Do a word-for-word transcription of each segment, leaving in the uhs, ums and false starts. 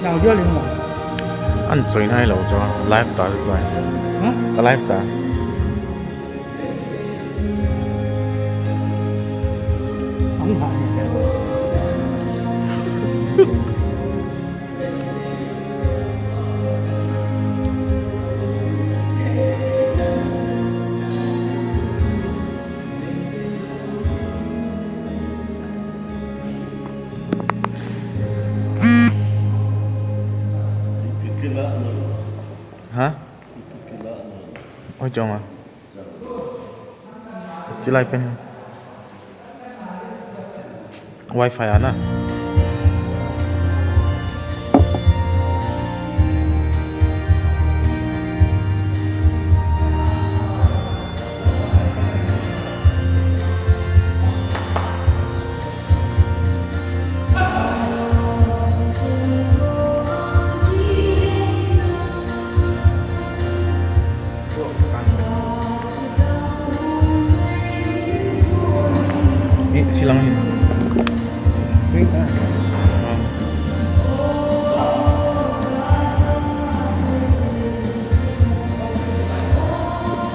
Audio ling mo. An choi nai lo cho, live ta tu ai. Hả? Ka live ta. Ang ha. Ha? Oi, chong a. Chilai pen. Wi-Fi a na. Eh, silang hin.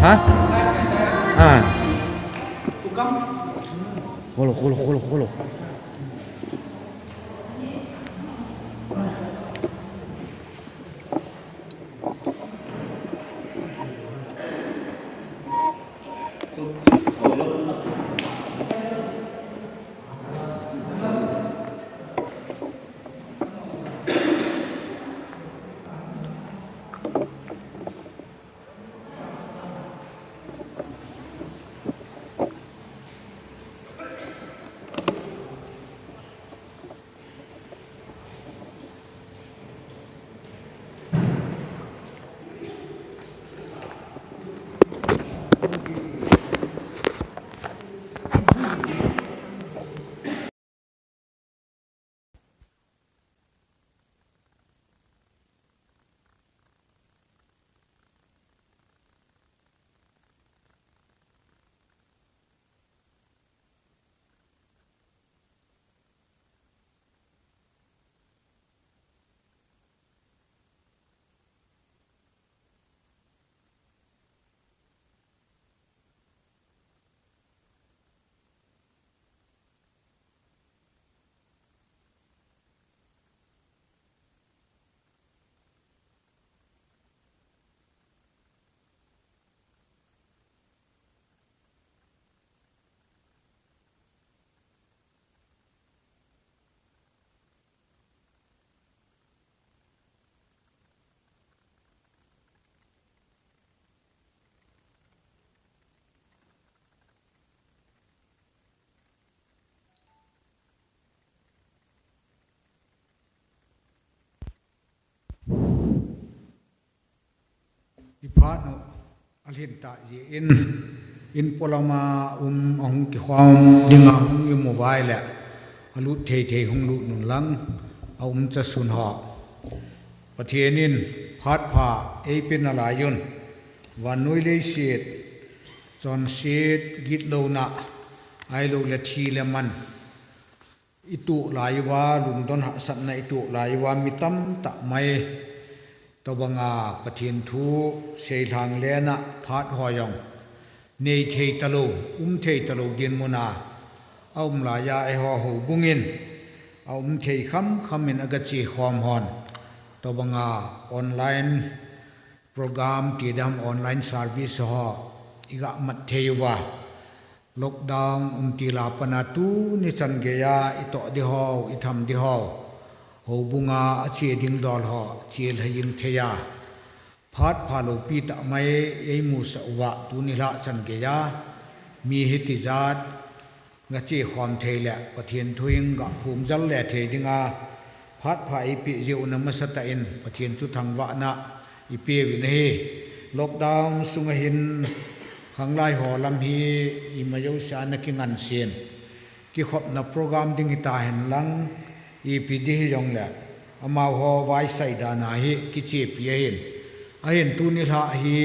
Ha? Ah. Kholo, kholo, kholo, kholo. I phat nu alhin ta ji in, in polama um ahung kikhom dinga hung i mu vai le, alut thei thei hung lut nun lang, a um cha sun ho. Pathen in phat pha ei pe nalai un, vannoi leiset, chonset, gitlona, ahilou le thi le man. I tuh lai uva, lungdon hahsatna i tuh lai uva, mi tamtah mai. Tobanga Pathen thu seilhang lena phat ho jong nei thei talou, um thei talou dinmun a, a um laiya eiho houbung in, a um thei kham kham in aga che khom hon. Tobanga online program ti dam online service ho i ga mat thei uva. Lockdown um til a pat a tuni chan geiya i toh ding ho, i tham ding ho, houbunga a che ding dol ho, che lha jing thei a. Phat pha loupi tah mai ei musah uva tuni lha chan geiya. Mi hiti jat, nga che khom thei le, Pathen thu in ga phum jal le thei dinga, phat pha ei pe jeh u na masa tah in, Pathen chu thangvahna i pe uvin ahi. Lockdown sunga hin, khanglai ho lam hi, ima jouse a na kingan sen. Kikhopna program ding hita hen lang, ipi ding hi jong le, amaho vaisai dan a hi, kichepi ahin. Ahin tuni lha hi,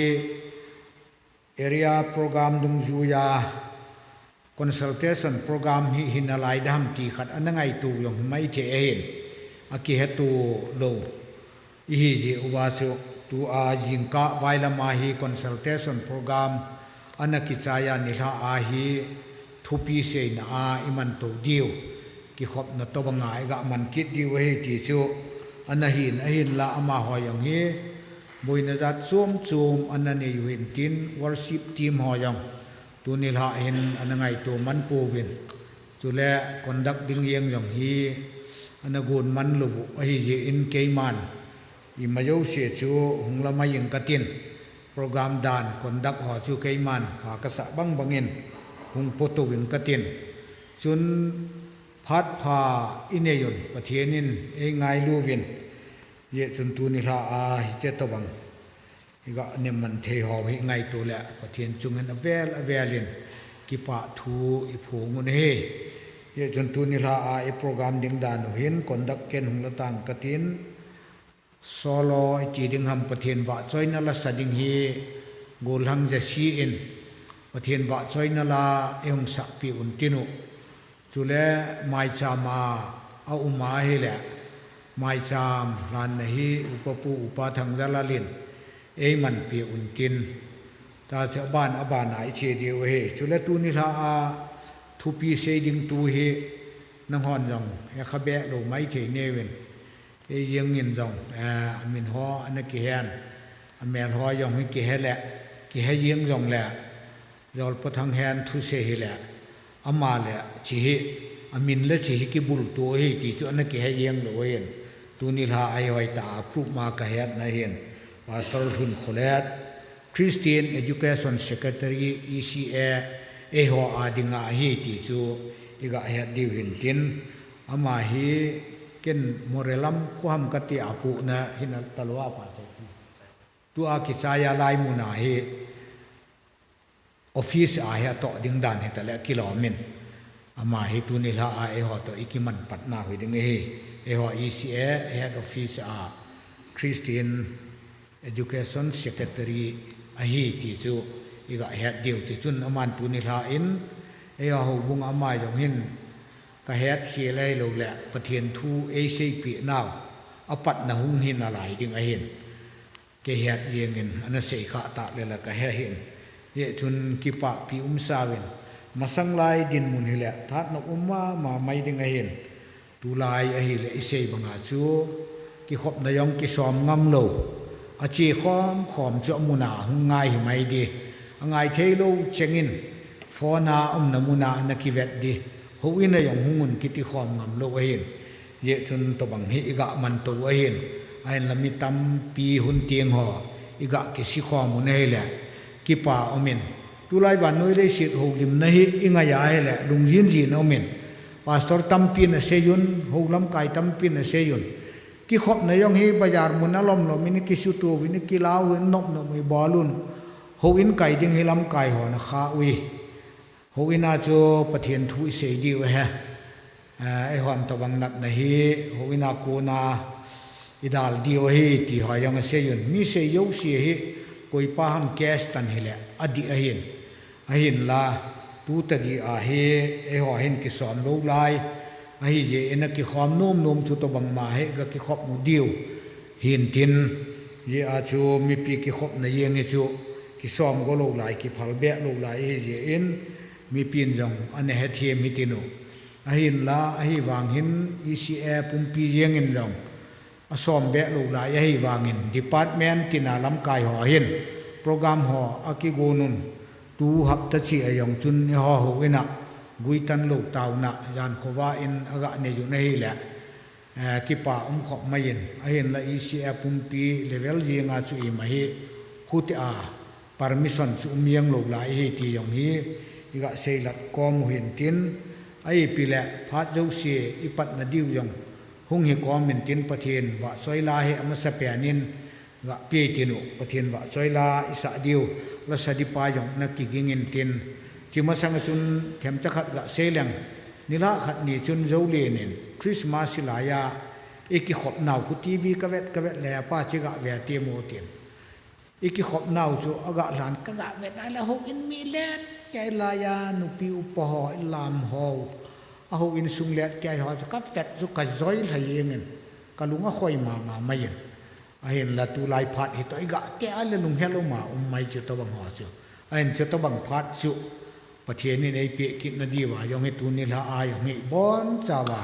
area program dungjuiya consultation program hi hina lai dam ti khat ana ngaito jong hi mai thei ahin. akihetu lou ihi jeh uva chu, tua jingkah vailama hi consultation program ana kichai a nilhah a hi thupi seina a iman tou diu, kikhopna tobanga iga man kit diu ahi ti chu ana hin, ahinla amaho jong hi boina jat chom chom ana nei u hintin, worship team ho jong tuni lha hin ana ngaito man pouvin. Chule conduct ding jeng jong hi ana gon man lou u ahi jeh in keiman ima jouse chu hung la mai ing katin, program dan conduct ho chu keiman pha kasah bang bangin hung potou ing katin. Chun phat pha inei un, Pathen in eingailuvin, jeh chun tuni lha a hiche tobang iga neman thei ho hi ngaito le Pathen chungin avel avel in kipah thu iphong un ahi. Jeh chun tuni lha a i program ding dan u hin conduct ken hung la tang katin, solo iti ding ham, Pathen vahchoina la sa ding hi Golhang Jesse in Pathen vahchoina la eihung sahpeh un tin u. Chule maicham a aum ahile, maicham lhanna hi Upa Pu, Upa Thangjalal in eiman peh un tin. Tachu aban aban a iche diu ahi. Chule tuni lha a thupi sei ding tu hi nanghon jong hekha beh lou maithei neuvin. Eijeng in jong, eh, amin ho ana kihen, amel ho jong hi kihe le, kihe jeng jongle, Jolpathang hen thusei hile, ama le hiche hi, amin le hiche hi kibulto ahi ti chu ana kihe jeng lou ahin. Tuni lha a hi hoitah a proof ma kahetna ahin. Pastor Lhun Kholet, Christian Education Secretary, E C A, eiho a dinga ahi ti chu iga het diu hintin. Ama hi ken Moreh lam kho ham kati a pohna hina talou a pa chu. Tua kichai a lai muna hi office a hi atoh ding dan hitale kilom in. Ama hi tuni lha a eiho toh ikiman patna hi ding ahi. Eiho E C A head office a Christian Education Secretary ahi ti chu iga het diu, tichun aman tuni lha in eiho houbung a ama jong hin kahet khel ahilou le Pathen thu eiseipeh nau apatna hung hi nalai ding ahin. Kahet jeng in ana sei kha tah le la kahe hin. Jeh chun kipahpi umsauvin, masang lai dinmun hile thanop um mama mai ding ahin. Tulai ahile isei banga chu kikhopna jong kisom ngam lou. Ache khom khom chu amuna hung ngai hi mai di. Angai thei lou chengin phone a umna muna ana kivet di. Houin a jong hung un kiti khom ngam lou ahin. Jeh chun tobang hi iga man tou ahin. Ahinla mi tampi hun teng ho iga kisi khom un ahile kipah umin. Tulai vannoi leiset houlimna hi ingai ahile lungjin jin umin. Pastor tampin asei un, hou lamkai tampin asei un. Kikhopna jong hi bazar mun a lom lom in ikisuto uvin, ikilau uvin, nop nop uvin ibol un. Houin kai ding hi lamkai hon akha uve. Houin a chu Pathen thu isei diu ahi. Eh, eihon tobang natna hi houin a kona idal diu ahi ti ho jong asei un. Mi sei jouse hi koipa ham case tan hile adih ahin. Ahinla, tu tadi a hi eiho hin kisom lou lai. Ahijeh in akikhom nom nom chu tobang ma hi ga kikhop mu diu hintin, jeh a chu mipi kikhopna jeng hi chu kisom go lou lai, kiphal beh lou lai ahijeh in, mipin jong ana hethem hitin u. Ahinla, ahivang hin E C A pumpi jeng in jong asom beh lou lai ahivangin, department tina lamkai ho hin program ho akigon un, tu hapta cheh a jong chun eiho houin a guitan lou taona jan khovah in aga nei un ahile, eh, kipah um khop mai in, ahinla E C A pumpi level jeng a chu ima hi khutia permission chu um jeng lou lai ahi ti jong hi iga seilat kom u hintin, ahipi le phat jouse ipatna diu jong hung hi kom intin, Pathen vahchoi la hi amasapen in ga pe tin u, Pathen vahchoi la isah diu, la sa dipa jong na kiging intin. Hiche masang a chun themcha khat ga sei leng, nilhah khat ni chun Joulen in Christmas hilai a ikikhop nau khu T V kavet kavet le apa chu ga ve ti mo tin. Ikikhop nau chu aga lhan kaga vet a le houin mi let kei lai a nupi upa ho, ilam ho, ahouin sung let kei ho chu kavet chu kajoi lha jeng in. Kalung akhoi mama mai in. Ahinla tulai phat hi toh iga tia le lunghel uma um mai chu tobang ho chu. Ahin chu tobang phat chu Pathen in eipeh kitna diuva jong hi tuni lha a jong hi ibonchauva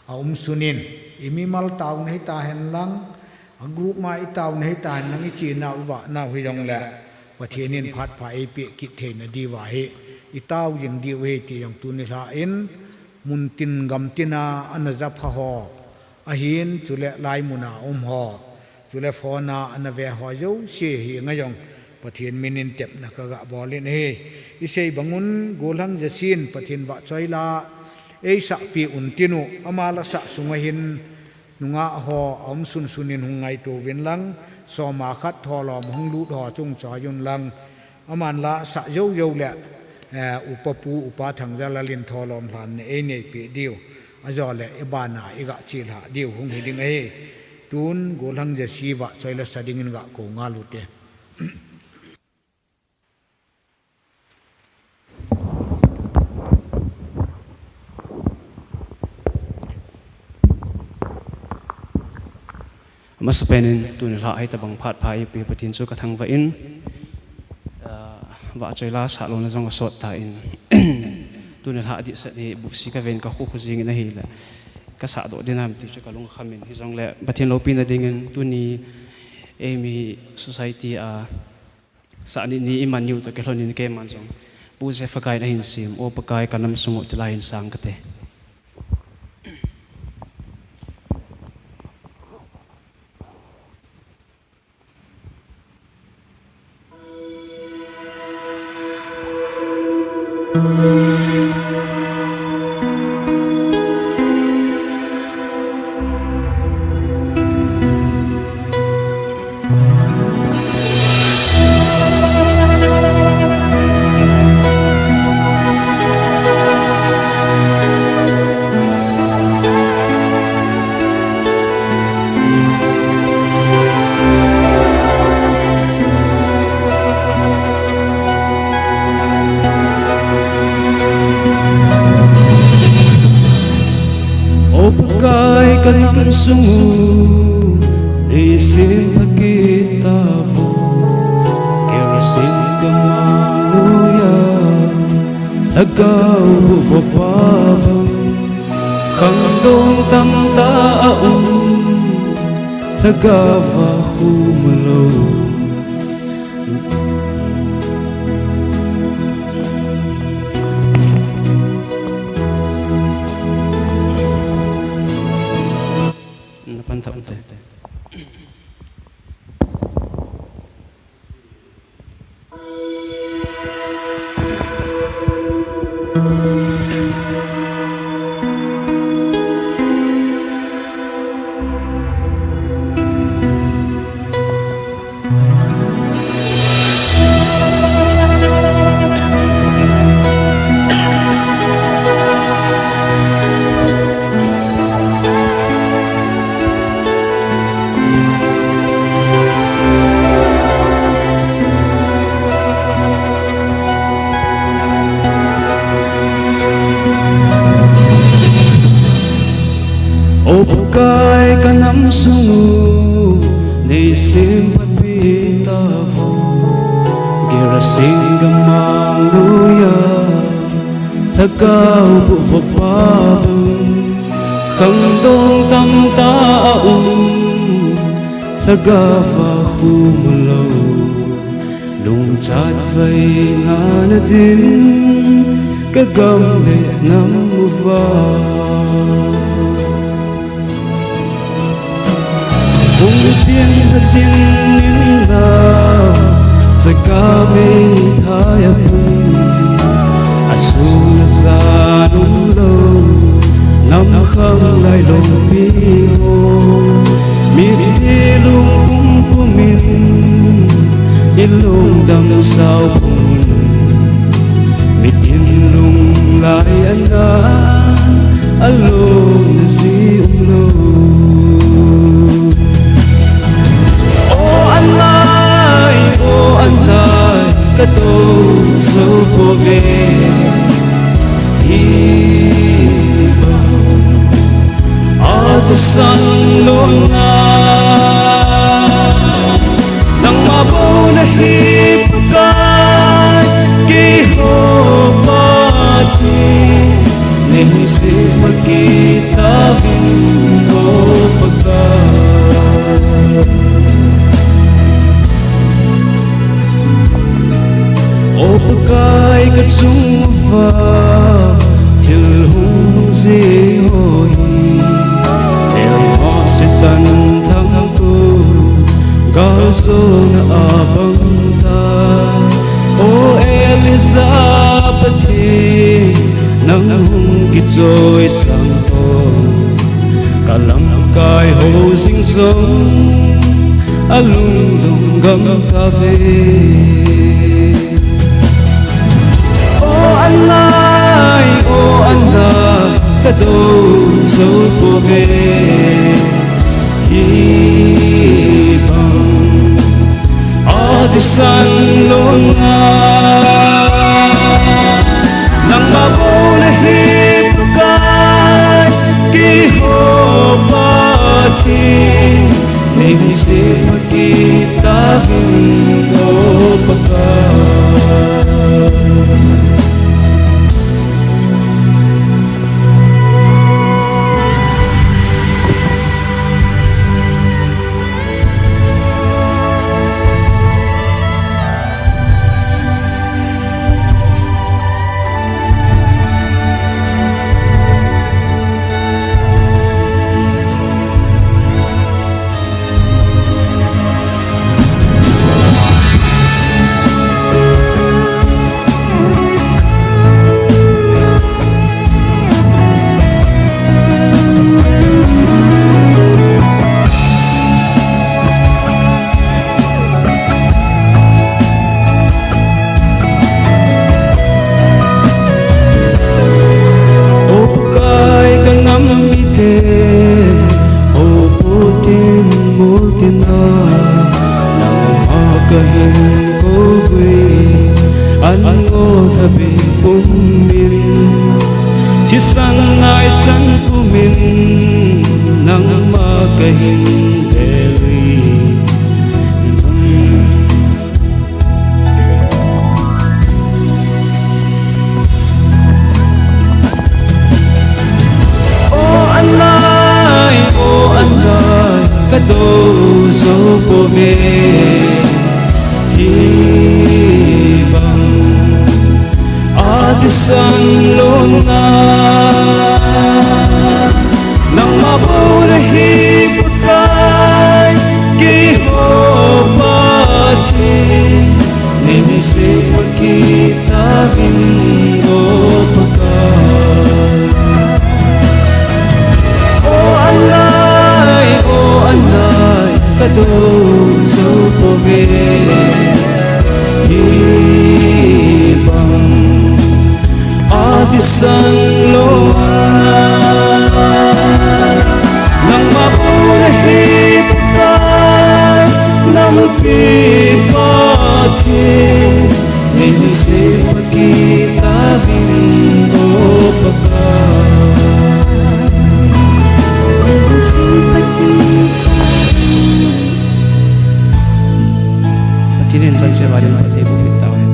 aumsun in, imimal tauna hitahen lang, a group ma itauna hitahen lang, ichenau ivahnau hijongle Pathen in phat pha eipeh kit theina diuva hi itao jing diu ahi ti jong tuni lha in muntin gamtina ana japha ho ahin, chule laimuna um ho, chule phone a ana ve ho jouse hi ngaiyin Pathen minin tepna kaga bol in ahi. Isei bangun Golhang Jasin Pathen vahchoila eisahpeh untin u, ama lasah sunga hin nungah ho aumsun sun in hung ngaito uvin lang, soma khat tholom hung lut ho chung choi un lang, aman lasah jou jou le, eh, upa pu, upa Thangjalal in tholom lhanna einei peh diu. Ajole ibana iga chelha diu hung hi ding ahi. Tun Golhang Jasi vahchoila sa dingin ga kou ngal ute. Amasapen in tuni lha a hitabang phat pha eipeh Pathen chu kathangvah in, ah, vahchoila sah louna jong asot tan, tuni lha a dihset hi buhsi kaven kakhukhu jingin ahile, kasah doh ding ham ti chu kalung akham in, hijongle Pathen loupina dingin tuni eimi society a sah ni ni iman niu toh kilhonin keiman jong Pu Jeph Pakai in ahin sem, O Pakai kanam sung u tilai in sang kate. O Pakai kanam sung u, nei sem pha kit tauvo, Gerisim gamang noiya, Lhagao boh vop a bang, khangdong tamtah aum, Lhagao va khum lou. Na pan thak te. O Pakai kanam sung u, nei sem pha kit tauvo, Gerisim gamang noiya, Lhagao boh vop a bang, khangdong tamtah aum, Lhagao va khum lou. Lungchat vei ngana ding, ka gam le nam uva. Hung tin na tin in na, chaka meithai a pum, asung a jan um lou, nam khang lai lou mi ho. Mitlhi lungpum pum in, i lungdam sao pum in, mitin lunglai ana, alona ji um lou. O anai, o anai, ka dou jou pouve. Ibang a thusan lon Neihunsah pha kit tauvin, O Pakai. O Pakai, kachung uva thil hung jih ho hi, elmo Satan thangkhu galjona abang tai. O Elijah Pathen, nang hung kichoisang ho, kalamkai ho jing jong alungdong gam tauve. O Anai, O Anai, kadou jou pouve. Hibang athisan lona, nangma bou nahi Pakai, keiho Pathen. Neihunsah pha kit tauvin, O Pakai. O Pakai, ka nam mite, o putin multina, nangma kahin kouvin, an ngol thabe pumin, thisan naisan pumin, nangma kahin elin. O Anai, O Anai, kadou jou pouve. Hibang athisan lona, nangma bou nahi Pakai, keiho Pathen. Neihunsah pha kit tauvin, O Pakai. O Anai, O Anai, kadou jou pouve. Hibang athisan lona, nangma bou nahi Pakai, nampi Pathen. Neihunsah pha kit tauvin, O Pakai. Pathen in chan cheh uva dinga phatthei boh peh tauhen.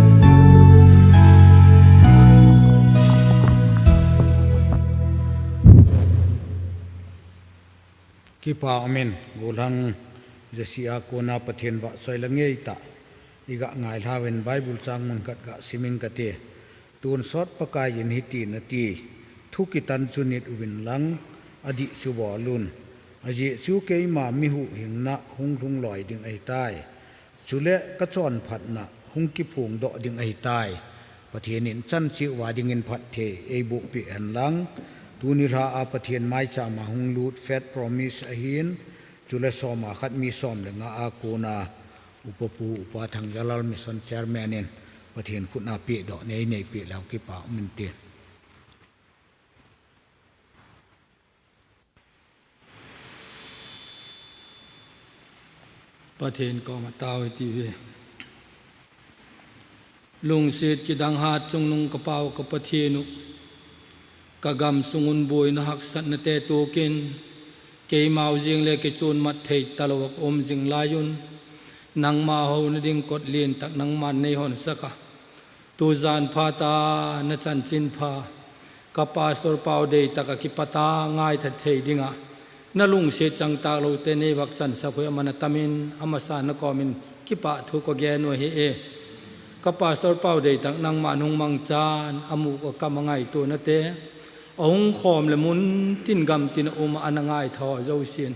Kipa umin, gollhang Jesse a kona Pathen vahchoi la ngeitah i ga ngailhauvin Bible chang mun khat ga sim inge kati. Tonsot Pakaiyin hitin ati, thu kitan chu nit uvin lang, adih chu bol un. Ajeh chu keima mi huhhingna hung lhung loi ding ahitai. Chule ka chonphatna hung kiphongdoh ding ahitai. Pathen in chan cheh uva dingin phatthei eiboh peh hen lang. Tuni lha a Pathen maicham a hung lut Faith Promise ahin, chule som a khat mi som le nga a kona Upa Pu, Upa Thangjalal Mission Chairman in Pathen khut a pehdoh nei nei peh leu kipa um inte. Pathen koma tao iti uve. Lungset kidang hat chungnung ka Pau ka Pathen u, ka gamsung un boina haksatna te tukin, keimau jeng le kichun mat thei talou a ka um jing lai un, nangma houna ding kot lien tak nangman nei hon sak a, tujan phat a na chanchin pha Ka Pastor Pau Deitah a kipata ngaitha thei dinga nalungset changtak loute neivah chansak u hi aman atamin, amasa nakomin kipah thu kagen u ahi e. Ka Pastor Pau Deitah nangma nung mangchan amu akam angaito nate, ahung khom le muntin gamtin a um a ana ngaitha ho jousen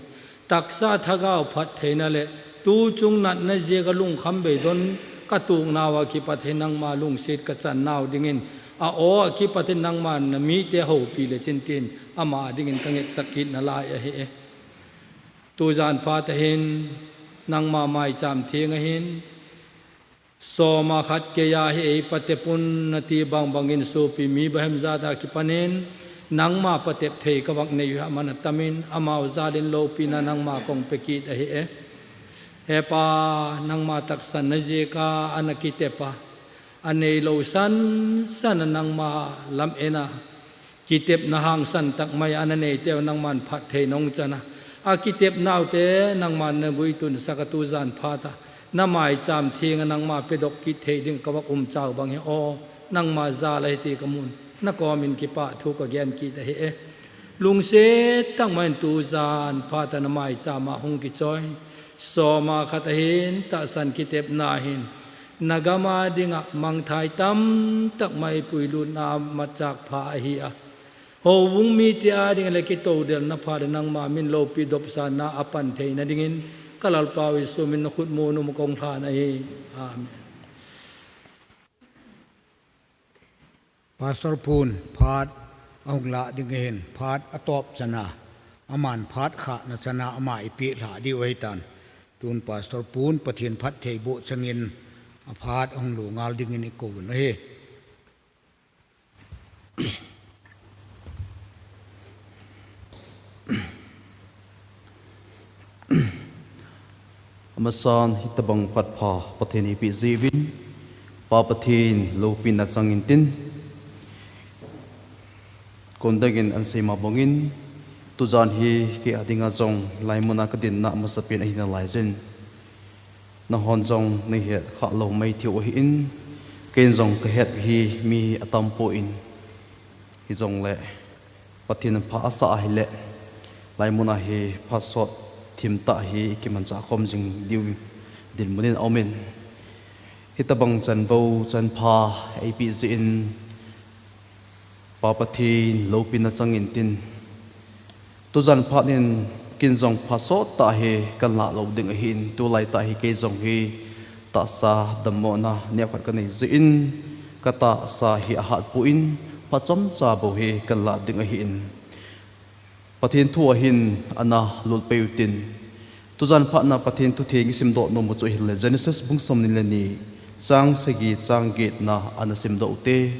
taksa thagau phattheina le tuchung natna jeh a lungkham beidon katuknau a kipat hi nangma lungset kachan nau dingin, a-aw a kipat hi nangma namite houpi le chin tin ama dingin kangetsak kit nalai ahi e. Tujan phat ahin nangma maicham theng ahin soma khat keiya hi eipatep un nati bangbangin sopi mi bahem jat a kipanin nangma patep thei kavah nei u hi aman atamin, amau jalin loupina nangma kong pe kit ahi e. He Pa, nangma tahsan na jeh a ana kitep a, aneilou sansan a nangma lam en a, kitepna hangsan tak mai ana neiteu nangman phatthei nahung chan a, akitepnau te nangman naguitun sak a tujan phat a namaicham theng a nangma pedoh kit thei ding kavah umchau bang hi aw, nangma jal ahi ti kamun, nakomin kipah thu kagen kit ahi e. Lungset tak mai in tujan phat a namaicham a hung kichoi soma khat ahin tahsan kitepna hin nagam a dinga mangthai tamtak mai puilutna machak pha ahi a, houbung mite a ding le kitoudelna pha le nangma min loupi dopsanna a pan theina dingin ka Lalpau Jesu min nakhut mun um a kong lhan ahi. Amen. Pastor pun phat ahung lah ding ahin, phat atop chan a, aman phat khahna chan a ama eipeh lha diu ahitan. Tun Pastor pun Pathen phattheiboh changin aphat ahung lo ngal dingin ikou u ahi. Amasan hitabang phat pha Pathen in eipeh jiuvin, Pa Pathen loupina chang intin, kon dang in ana seima bangin, tujan hi kei a dinga jong hilai mun a kadinna amasapen ahi nalaiyin, nanghon jong neihet khah lou maithei u ahin, kei in jong kahet hi mi atampoi, hijongle Pathen in pha asah ahile, hilai mun a hi phat sot thim tah hi kimanchah khom jing diu dinmun in aumin, hitabang chanvo chanpha eipeh jeh in, Pa Pathen loupina chang intin, tujan phat in kei in jong phat sot tah hi kalah lou ding ahin, tulai tah hi kei jong hi tahsa dammona neokhat kanei jeh in, katahsa hi ahatpon, phat chomcha bou hi kalah ding ahin, Pathen thu a hin ana lolpeh utin. Tujan phat na Pathen thutheng isimdoh nom u chu ahile Genesis bung somni le ni, chang sagi, chang get na ana simdoh ute.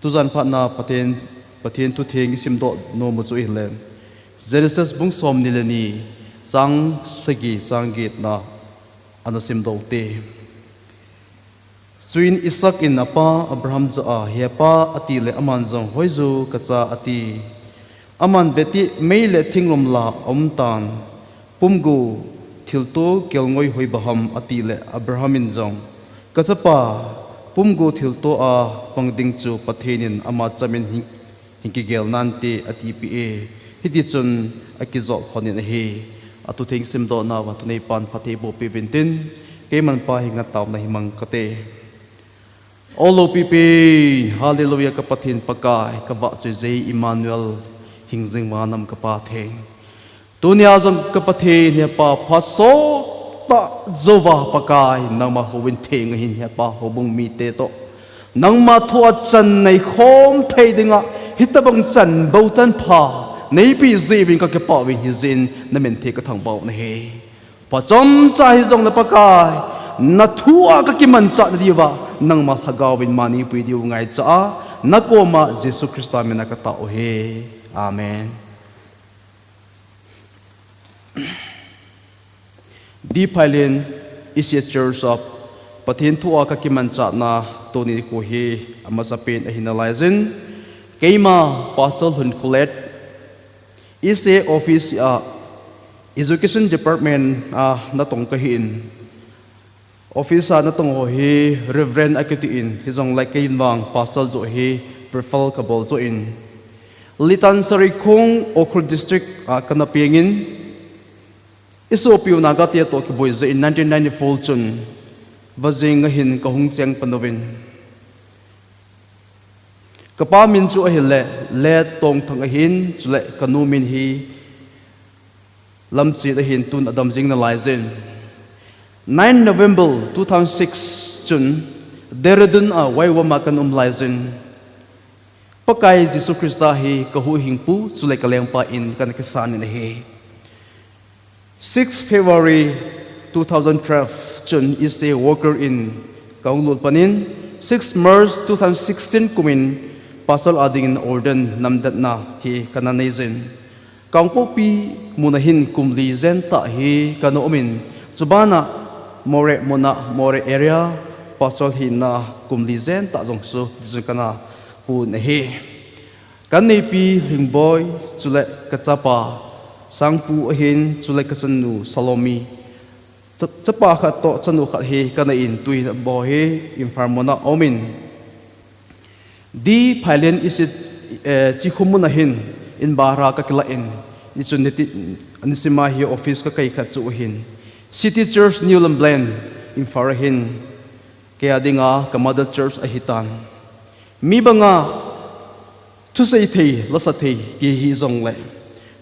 Tujan phat na Pathen, Pathen thutheng isimdoh nom u chu ahile Genesis bung somni le ni, chang sagi, chang get na ana simdoh ute. Chuin Isaac in apa Abraham jah a, He pa, atile aman jong, Hoiju kacha, ati. Aman, Vetih, mei le thinglom la aumtan, pumgo thilto kelngoi hoiba ham, atile Abraham in jong, Kachapa, pumgo thilto a pang ding chu Pathen in ama chamin hin hin kigel nante, atipeh e. Hitichun akijot lhonin ahi. Athutheng simdoh nauva thuneipan phatthei boh peh uvin tin, keiman Pa henga taona himang kate. O loupipin, Hallelujah, ka Pathen Pakai, kavahchoi jeh Emmanuel, hingjing vannam ka Pathen. Tunia jong ka Pathen, He Pa, phat sot tah jouva Pakai, nangma houin theng ahin, He Pa, houbung mite toh nangma thu a chan neikhom thei dinga hitabang chanvo chanpha neipeh jeh uvin kakipah uvin, hijeh in namin theng kathangvah u ahi. Phat chomcha hijongle Pakai, nathu a kakimanchah nadiuva nangma Lhagao vin mani pui diu ngaicha a, nakoma Jesu Christa mina katao u ahi. Amen. Deep Island E C H Church a Pathen thu a kakimanchahna tuni nikho hi amasapen ahi nalaiyin, keima Pastor Lhunkholet, E C A office a Education Department a natong kahin, office a natong ho hi Reverend akitin, hijongle kei vang Pastor joh hi prefer kabol joh in, Litan Sarikhong, Ukhrul District a kana pengin, isopiu Naga te toh kiboi jeh in nineteen ninety-four chun Vajing a hin kahung cheng pan uvin. Kapa min chu ahile Let Tongthang ahin, chule kanu min hi Lamchin ahin, tun adam jing nalai jin. Nine November two thousand six chun Dehradun a Y WAM a kana um lai jin. Pakai Jesu Christa hi kahuhhingpu chule kalengpa in kana kisan in ahi. Six February two thousand twelve chun ECA worker in kahung lut pan in, six March two thousand sixteen kum in pastor a dingin ordain namdetna hi kana nei jin. Kangpokpi mun a hin kum li jen tah hi kana um in, chuban a Moreh mun a, Moreh area pastor hina kum li jen tah jong chu tichun kana pun ahi. Ka neipi Lhingboi, chule ka chapa Sangpu ahin, chule ka chanu Salomi. Cha-, chapa khat toh chanu khat hi ka nei in, tuin aboi hi Imphal mun a um in. D Phailen Isit, eh, Chikhum mun a hin in bara ka kilah in, hichun niti, nisima hi office ka kai khat chu ahin. City Church New Lamblen, Imphal a hin, kei a dinga ka mother church ahi tan. Mi banga thusei thei, lasa thei, kei hi jongle,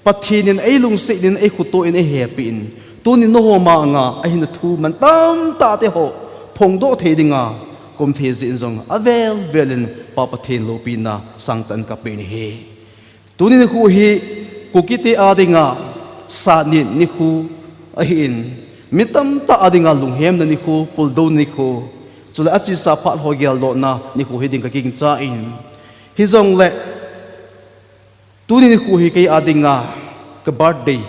Pathen in ei lungset in, ei khuto in, ei hepi in, tunin nangho ma anga ahin thu man tamtah te ho phongdoh thei dinga ka um thei jeh in jong avel vel in Pa Pathen loupina sangtah in ka pe nahi. Tuni nikho hi Kuki te a dinga Satnit nikho ahin, mi tamtah a dinga lunghemna nikho, puldou nikho, chule achesa phat ho geldohna nikho hi ding ka gingchan. Hijongle, tuni nikho hi kei a dinga ka birthday,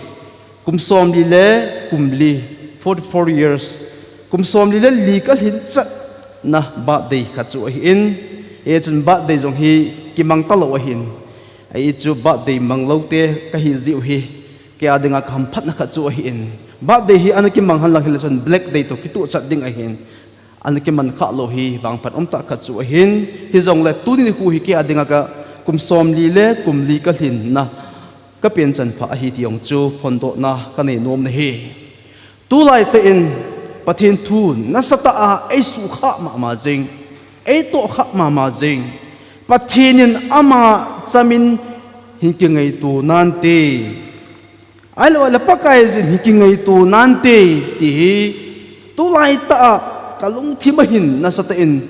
kum somli le kum li, forty-four years, kum somli le li ka lhin chatna birthday khat chu ahin, hichun birthday jong hi kimang talou ahin. Hichu birthday mang lou te ka hi jeh u hi, kei a dinga ka hamphatna khat chu ahin. Birthday hi ana kimang henlang hile chun Black Day toh kitoh chat ding ahin. Ana kiman kha lou hi vangphat umtah khat chu ahin. Hijongle tuni nikho hi kei a dinga ka kum somli le kum li ka lhinna ka penchan pha ahi ti jong chu phondohna ka nei nom nahi. Tulai tah in Pathen thu nasatah a ei sukha mama jing, ei tohkha mama jing. Pathen in ama chamin hin kingaito nante, ahilou le Pakaiyin hin kingaito nante, ti hi tulai tah a ka lungthim a hin nasatah in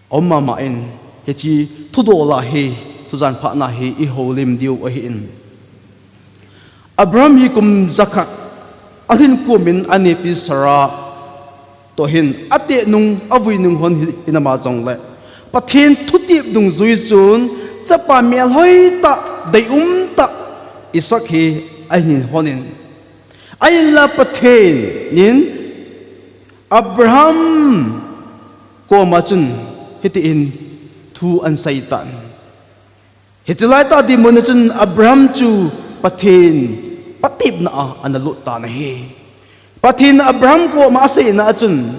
um mama in, hiche thudol a hi, thujan phatna hi i houlim diu ahin. Abraham hi kum jakhat a lhin kum in a neipi Sarah toh hin a teh nung, a vui nung hon hi, hinama jongle, Pathen thutep dungjui chun chapa melhoi tah, deium tah Isaac hi ahin hon in. Ahinla Pathen in Abraham koma chun hitin thu ahin sei tan. Hiche laitah dinmun a chun Abraham chu Pathen patepna a ana lut tan ahi. Pathen Abraham koma aseina a chun,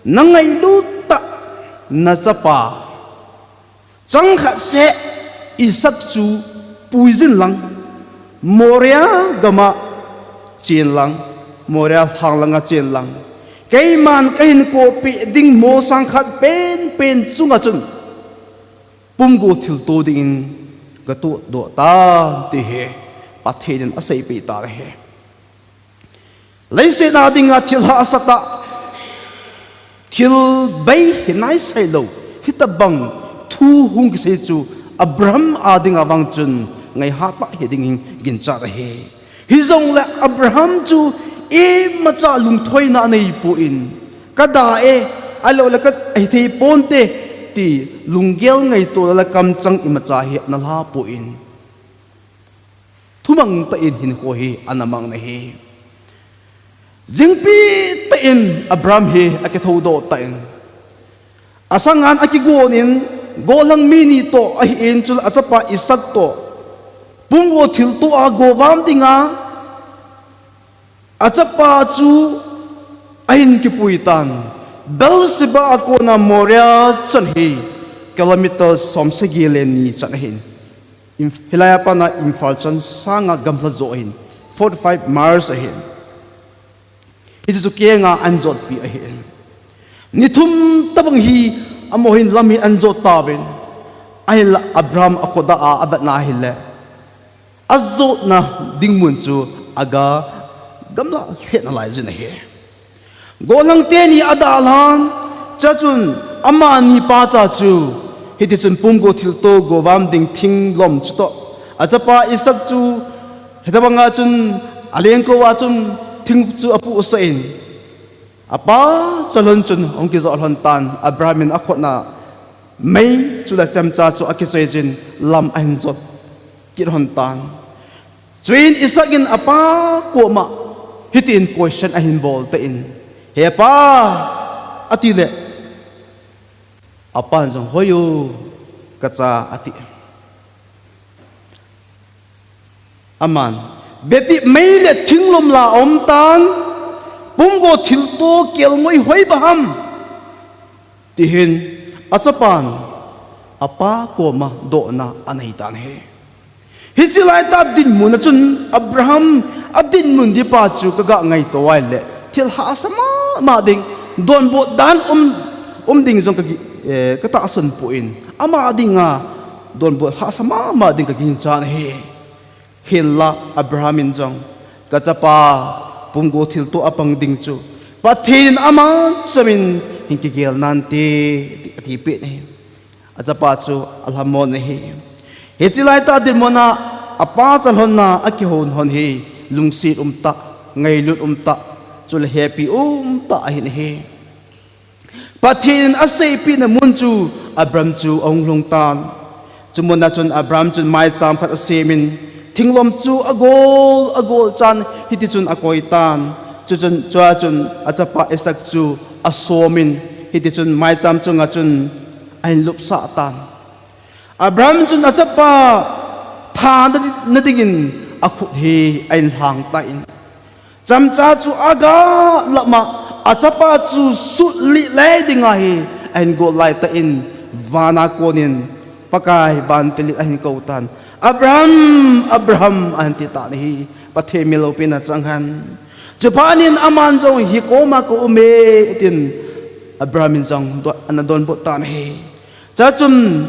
na ngailut tah na chapa chang khat seh Isaac chu puijin lang, Moriah gam a chen lang, Moriah lhang langa chen lang. Keiman kahin kohpeh ding mosang khat penpen chunga chun pumgo thilto dingin katoh doh tan, ti hi Pathen in aseipeh tan ahi. Leiset a dinga thil hahsatah, thil bei hi naisai lou, hitobang thu hung kisei chu Abraham a dinga vang chun ngaiha tah hiding in ginchat ahi. Hijongle Abraham chu imacha lungthoina anei pon, ka da e, ahilou le ka hithei ponte, ti lunggel ngaito le kamchang imacha hi ana la pon. Thumang tah in hinkho hi ana mang nahi. Jingpi tah in Abraham hi akithoudoh tah in, asangan akigon in, gollhang mi ni toh ahin, chule achapa Isaac toh pumgo thilto a govam dinga achapa chu ahin kipui tan. Beersheba a kona Moriah chan hi kilometer somsagi le ni chan ahin. Hilai a pat a Imphal chan sanga gamla jo ahin, forty five miles ahin. Hiti chu kenga anjotpi ahin. Ni thum tabang hi amaho hin lam hi anjot tauvin. Ahinla Abraham akhoda a avetna ahile, ajotna ding mun chu aga gamla lheh nalai jin ahi. Gollhang teni adalhan, chuchun amani pacha chu, hiti chun pumgo thilto govam ding thinglom chutoh, achapa Isaac chu, hitabanga chun alengkouva chun thing chu apuhsah in, apa chalhon chun ahung kijoh lhon tan, Abraham in akhutna mei chule chemcha chu akichoi jin lam ahin jot kit lhon tan. Chuin Isaac in apa koma hitin question ahin bol tan, He pa, atile, apan jong, Hoi o, kacha, ati. Aman, Betih mei le thinglom la aum tan, pumgo thilto kelngoi hoiba ham? Tihin achapan apa koma dohna anei tan ahi. Hiche laitah dinmun a chun Abraham adinmun ding pa chu kaga ngaito ahile, thil hahsa mama ding, donbut dan um, um ding jong kagi, eh, katahsan poi, ama dinga donbut hahsa mama ding kaginchan ahi. Hinla Abraham in jong, Kachapa, pumgo thilto apang ding chu Pathen in aman chamin hin kigel nante, ati, atipeh ahi. Achapa chu alhamon ahi. Hiche laitah dinmun a apa chalhonna akihou lhon hi lungset umtah, ngailut umtah, chule hepi umtah ahin ahi. Pathen in aseipehna mun chu Abraham chu ahung lhung tan. Chumun a chun Abraham chun maicham khat asemin, thinglom chu agol agol chan hiti chun akoi tan. Chuchun, chua chun achapa Isaac chu asomin, hiti chun maicham chunga chun ahin lupsah tan. Abraham chun achapa thana dingin akhut hi ahin lhang tan, chemcha chu aga lama, achapa chu sutlih lei dinga hi ahin got laitah in, vana konin Pakai vantil in ahin kou tan, Abraham, Abraham, ahin ti tan ahi. Pathen min loupina chang hen. Chuphat in aman jong, Hi koma ka um e, atin, Abraham in jong do-, ana donbut tan ahi. Chuchun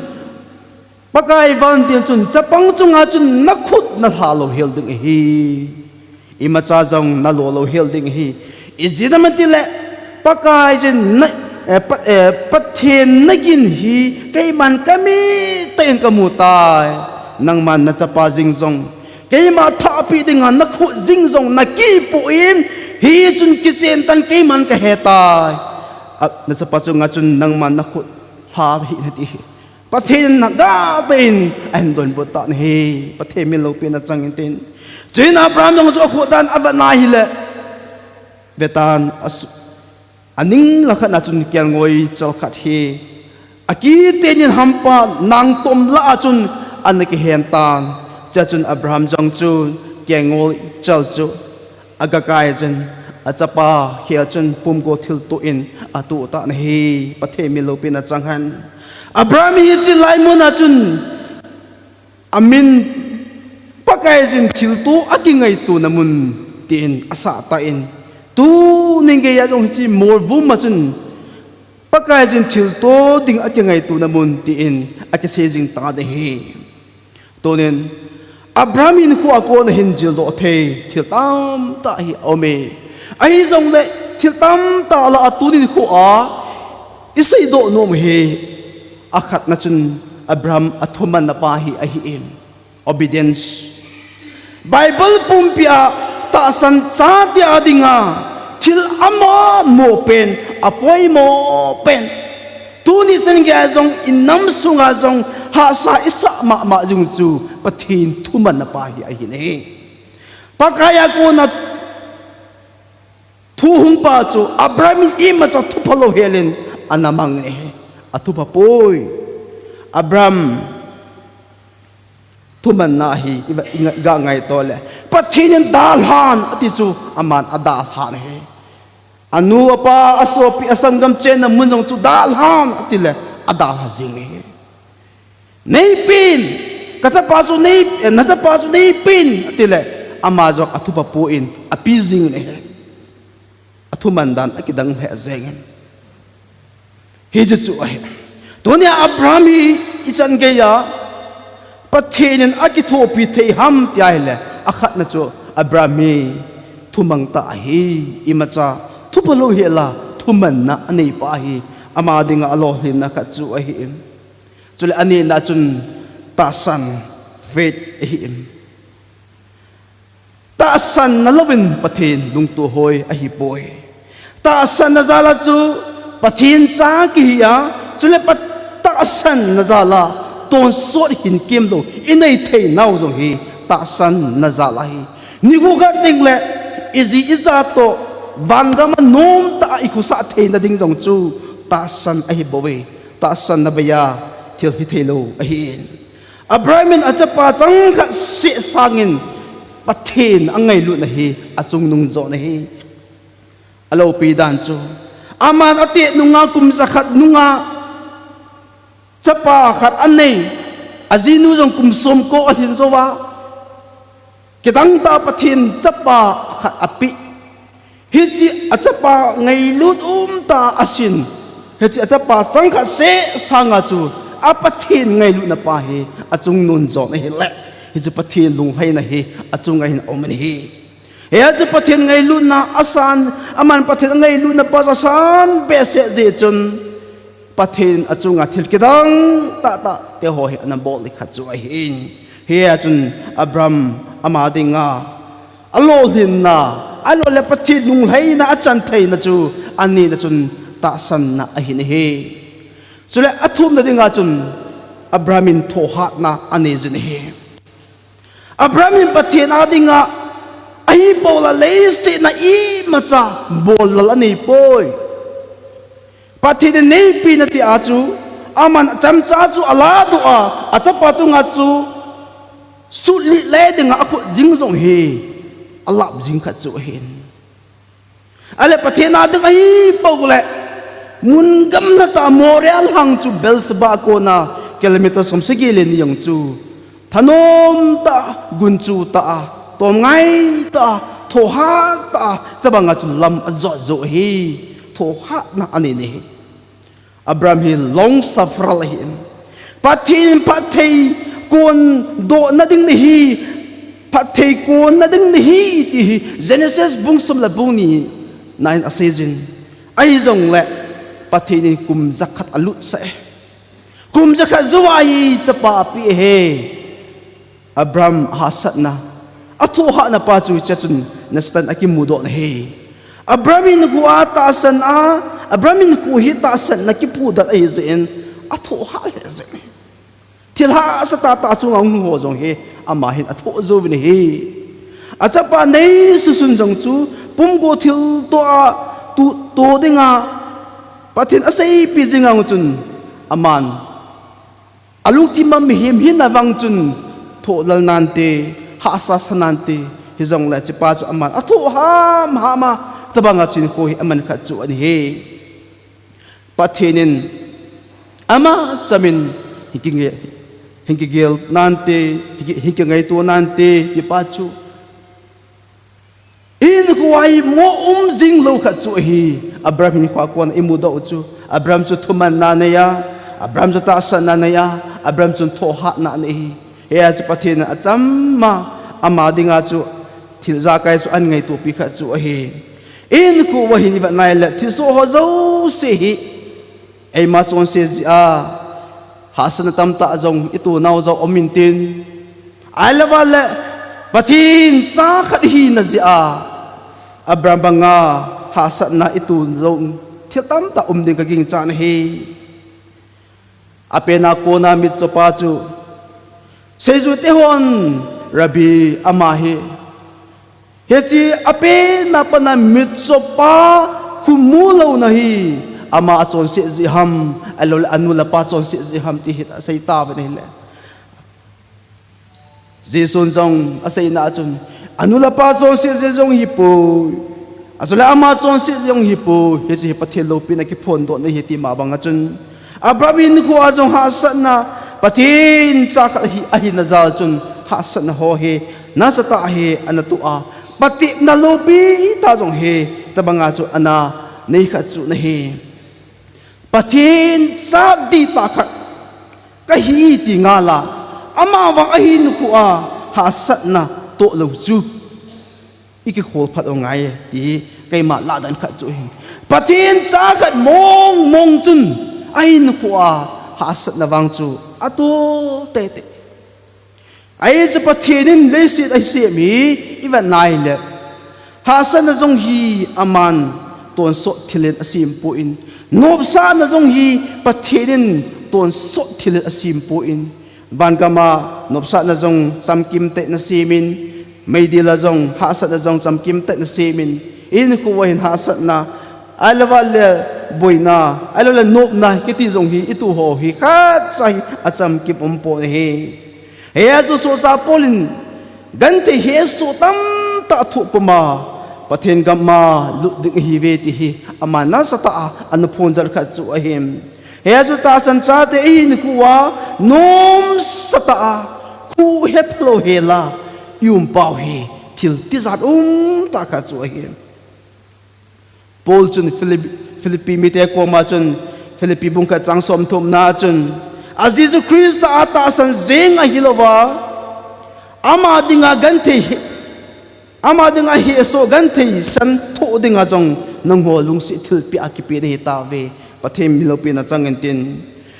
Pakai vantil chun, Chapang chunga chun nakhut nalha louhel ding ahi. Imacha jong nalo louhel ding ahi. Ijeh inem itile, Pakaiyin na, eh, Pa-, eh, Pathen nagin hi keiman kamitah in kamu tai. Nangman nachapa jeng jong, keima thahpeh dinga nakhut jeng jong nakipui, hichun kichen tan, keiman kahe tai. A, nachapa chunga chun nangman nakhut lha hih in ati. Pathen in agatah in ahin donbut tan ahi. Pathen min loupina chang intin. Chuin Abraham jong chu akhut dan avet na ahile, vetan, asu-, aning lang khat na chun kelngoi chal khat hi akiten in hampa nangtom lah a chun ana kihen tan. Chuchun Abraham jong chu kelngoi chal chu aga kaiyin, achapa khel chun pumgo thilto in atuh tan ahi. Pathen min loupina chang hen. Abraham hi hiche lai mun a chun amin Pakaiyin thilto akingaitona mun tin asah tan, tuni geiya jong hiche Molvum a chun Pakaiyin thilto ding akingaitona mun tin akisei jing tan ahi. Tunin, Abraham hinkho a kona hin jildoh thei thil tamtah hi aume. Ahijongle, thil tamtah lah a tunin kho a iseidoh nom hi, akhatna chun Abraham athumanna pa hi ahin. Obedience. Bible pumpi a tahsan chate a dinga thil amahmo pen, apoimo pen, tuni chan geiya jong inam sunga jong hahsa isah mama jing chu Pathen thumanna pa hi ahin ahi. Pakai a kona thu hung pa chu Abraham in imacha thupha louhel in ana mang in ahi. Athupha poi. Abraham thumanna hi iga ngaito le, Pathen in dalhan ati chu aman adalhan ahi. Anu apa, asopi, asanggam chenna mun jong chu dalhan atile adalha jing ahi. Neipen, Kachapa chu nei, nachapa chu neipen, atile, ama jong athupa pon, ape jingin ahi. Athuman dan akidang lheh jengin. Hiche chu ahi. Tunia Abraham hi ichan geiya Pathen in akithopi thei ham tia ahile, akhatna chu Abraham hi thumang tah ahi, imacha thupha louhela thumanna aneipa ahi, ama dinga alolhinna khat chu ahi. Chule anina chun tahsan, faith ahi. Tahsan nalouvin Pathen lungtoh hoi ahipoi. Tahsanna jala chu Pathen cha kihi a, chule pa-, tahsanna jala tonsot hinkemlou inei theinau jong hi tahsanna jal ahi. Nikho khat dingle iji icha toh vangam a nomtah a ikhosah theina ding jong chu tahsan ahibouve. Tahsanna beiya thil hitheilou ahi. Abraham in achapa changkhat seh sangin Pathen angailutna hi achungnung jon ahi. Aloupi dan chu, aman ateh nunga kum jakhat nunga chapa khat anei, ajinu jong kum somko alhin jouva, kidangtah Pathen chapa khat apeh. Hiche achapa ngailut umtah a asin, hiche achapa changkhat seh sanga chu a Pathen ngailutna pa hi achungnung jon ahile, hiche Pathen lunglhaina hi achunga hin aumin ahi. Hiche Pathen ngailutna asan, aman Pathen angailutna pa chu asan behseh jeh chun, Pathen achunga thil kidang tahtah teho hi anabol ding khat chu ahi. Hia chun Abraham ama dinga alolhinna, ahiloule Pathen lunglhaina achan theina chu anina chun tahsanna ahin ahi. Chule athumna dinga chun Abraham in thohhatna aneijin ahi. Abraham in Pathen a dinga ahipouva leiset a imacha bollal aneipoi. Pathen in neipin ati a chu, aman achemcha chu aladoh a, achapa chunga chu sutlih le dinga akhut jing jong hi alap jing khat chu ahin. Ahile Pathen a ding ahipoule, mun gamlatah Moriah lhang chu Beersheba a kona kilometer somsagi le ni jong chu thanom tah a, gunchu tah a, tomngai tah a, thohhat tah a, tobanga chu lam ajot jou ahi. Thohhatna anei ahi. Abraham hi long sufferer ahi. Pathen in phatthei kondohna ding nahi, phatthei konna ding nahi ti hi Genesis bung som le bung ni na in aseijin. Ahijongle Pathen in kum jakhat alutsah e. Kum jakhat jouva hi chapa apeh e. Abraham hahsatna, athohhatna pa chu hichea chun nasatah in akimudoh ahi. Abraham hinkho a tahsan a, Abraham hinkho hi tahsanna kiphudet ahijeh in, athohhat lheh jeh in, thil hahsa tahtah chunga hung lhung ho jong hi ama hin athoh jouvin ahi. Achapa neisusun jong chu pumgo thilto a tuto dinga Pathen in aseipi jing a chun, aman alungthim a mihem hina vang chun thohlal nante, hahsa sa nante, hijongle hichepa chu aman athoh hamham a, tobanga hinkho hi aman khat chu ahi. Pathen in ama chamin hin kinge-, hin kigel nante, hin ki-, hin kingaito nante tipa chu hinkho a hi mo um jing lou khat chu ahi. Abraham hinkho a kona imudoh u chu, Abraham chu thumanna anei a, Abraham chu tahsanna anei a, Abraham chun thohhatna anei ahi. Hia chu Pathen in achama ama dinga chu thil ijakai chu ahin ngaitopi khat chu ahi. Hinkho uva hin ivet nai le thilsoh ho jouse hi eima chonset jeh a hahsatna tamtah jong itonau jong um intin, ahilouva le Pathen cha khat ihina jeh a Abraham banga hahsatna iton jong thil tamtah um ding kaginchat ahi. Apen a kona mitchopa chu seijute hon, Rabbi, ama hi, hiche apen a pat a mitchopa khu mu louna hi ama achonset jeh ham, ahiloule anu le apa chonset jeh ham ti hi asei tauvin ahile, Jesun jong aseina a chun, anu le apa chonset jeh jong hipoi, achule ama chonset jeh jong hipoi, hiche hi Pathen loupina kiphondohna ahi ti ma banga chun, Abraham hinkho a jong hahsatna, Pathen cha khat hi ahina jal chun hahsatna ho hi nasatah hi ana toh a, patepna loupi tah jong hi tabanga chu ana nei kha chu ahi. Pathen cha dihtah khat kahi ti ngal a, amavang ahinkho a hahsatna tohlou chu ikikhol phat u ngai e, ti hi keima lahdan khat chu ahi. Pathen cha khat mong mong chun ahinkho a hahsatna vang chu ato teitei. Ahi chu Pathen in leiset asem hi ivet nai le, hahsatna jong hi aman tonsot thil in asem poi, nopsahna jong hi Pathen in tonsot thil in asem poi. Vangam a nopsahna jong chamkim tah in asem in, meidil a jong hahsatna jong chamkim tah in asem in, ihinkho uva hin hahsatna, ahilouleh boina, ahilouleh nopna kiti jong hi itoh ho hi khatcha hi achamkim umpon ahi. Hijeh a chu solchah Paul in, genthei hesoh tamtah thoh puma Pathen gam a lut ding ahiuve ti hi ama nasatah a ana phonjal khat chu ahi. Hijeh a chu tahsan chate ihinkho uva nomsatah a kho hephalou hel a i-um pau hi thil tijat umtah khat chu ahi. Paul chun Philip-, Philippi mite koma chun, Philippi bung khat chang somthumna chun, a Jesu Christa a tahsan jeng ahilouva, ama dinga genthei he-, ama dinga hesoh genthei san thoh dinga jong nangho lungset thilpeh a kipe nahi tauve, Pathen in loupina chang intin.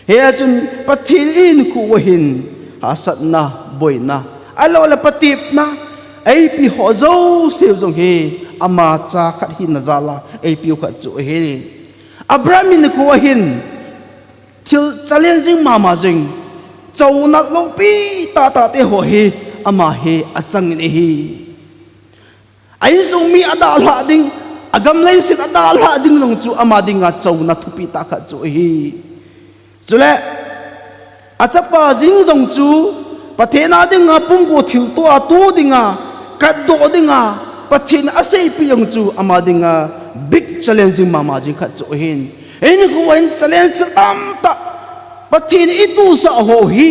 Hijeh chun Pathen ihinkho uva hin hahsatna, boina, ahilouleh patepna eipe ho jouse jong hi ama cha khat hina jal a eipe u khat chu ahi. Abraham ihinkho uva hin thil challenging mama jing, chouna loupi tahtah te ho hi ama hi achang in ahi. A insung mi adalhah ding, agam leiset adalhah ding jong chu ama dinga chouna thupi tah khat chu ahi. Chule, achapa jeng jong chu Pathen a dinga pumgo thilto a toh dinga, katdoh dinga, Pathen in aseipeh jong chu ama dinga big challenging mama jing khat chu ahin. Ihinkho uva hin challenge thil tamtah Pathen in itohsah ho hi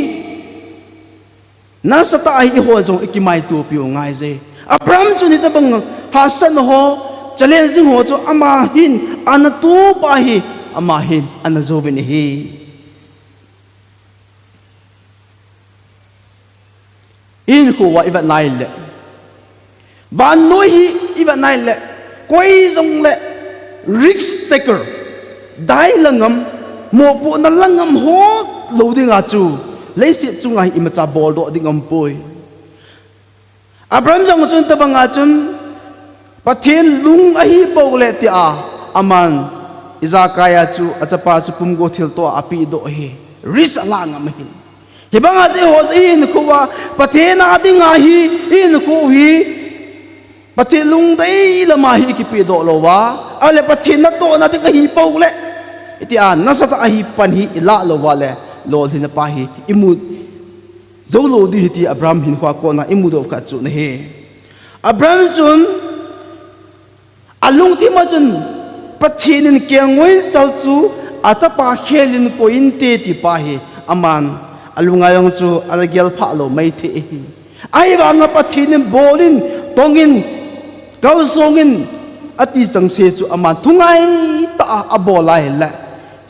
nasatah a hi eiho jong ikimaitopiu ngai je. Abraham chun hitobang hahsatna ho, challenging ho chu ama hin ana tohpa hi, ama hin ana jouvin ahi. Ihinkho uva ivet nai le, vannoi hi ivet nai le, koi jongle risk taker, dai la ngam, mopohna la ngam ho lou dinga chu leiset chunga hi imacha boldoh ding aumpoi. Abraham jong chun tobanga chun Pathen lung ahipou le tia, aman Isaac a chu achapa chu pumgo thilto a apehdoh ahi. Risk ala ngam ahi. Hibanga chu eiho ihinkho uva Pathen a dinga hi, ihinkho hi Pathen lungdei lama hi ikipehdoh louva, ahile Pathen natohna ding ahipou le, itia nasatah a hi pan hi ilah louva le, lolhinna pa hi imu joulou ding ahi ti Abraham hinkhoa kona imudoh khat chu ahi. Abraham chun alungthim a chun Pathen in kelngoi chal chu achapa khel in koi inte ti pa hi aman alunga jong chu ana gelphah lou maithei ahi. Ahivanga Pathen in bol in, tong in, kalsong in, ati chengse chu aman thungaitah a abol ahile,